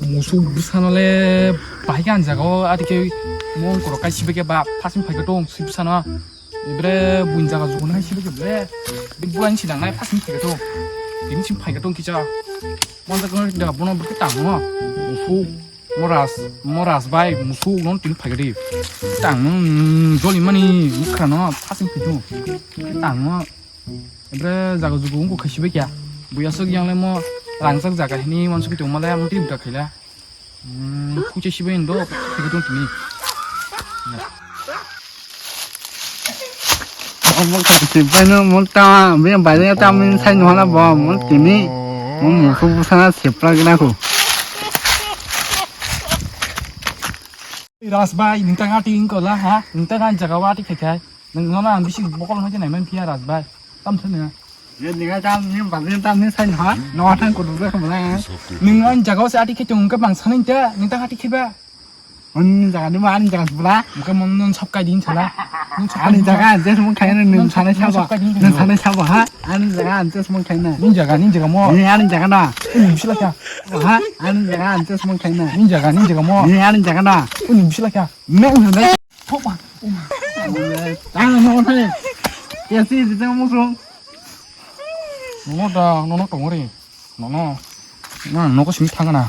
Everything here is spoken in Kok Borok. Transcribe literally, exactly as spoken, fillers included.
Musuk bwsano le bahai khe ang jaga o, ati khe mong korok kai sibai khe ba phasing phai khe tong sui bwsano. Ibre buin jaga jugo nai sibai khe bre. Bini bulan si nang nai phasing phai khe tong. Tini si phai khe tong kisa. Mon jaga da bono bwkhe tang no. Musuk moras moras bai musuk non tini phai khe di. Tang no joli mani mukha no phasing phai tong. Tang no. Ibre jaga jugo wngkha khaisi bai kya. Buya sok yang le mo rangchak jaga hini wansuk tong male ang tip da khaila. Hmm, kuche sibai ndo, tong tini. Omo kha sibai no mo ta, be bai ta min sai no na bo, mo tini. Mo mo ko sana sepra gna ko. Ras bai, nintang ati ingkola ha, nintang ani jaga wati khekhai. Nang no na ang bisi bokol no jenai man phiya Ras bai. Tam thani. Ye ninga tam ni bal ni tam ni sai ha. No thang ko dure ko bla. Nang ani jaga se ati khe tong ke bang sanin te, nintang ati kheba. Ani jaga ni ma ani jaga bla. Muka mon non sab kai din sala. Ani jaga je mo khai nang sanai sabo. Nang sanai sabo ha. Ani jaga an ches mong khaina. Ni jaga, ni jaga mo. Ni ani jaga na. Uni bisla kya. Ha? Ani jaga an ches mong khaina. Ni jaga, ni jaga mo. Ni ani jaga na. Uni bisla kya. Me uni na. Thopa. Tang no thai. Ya si di tang mo song. No da, no no tongori. No no. Na no ko simi thangana.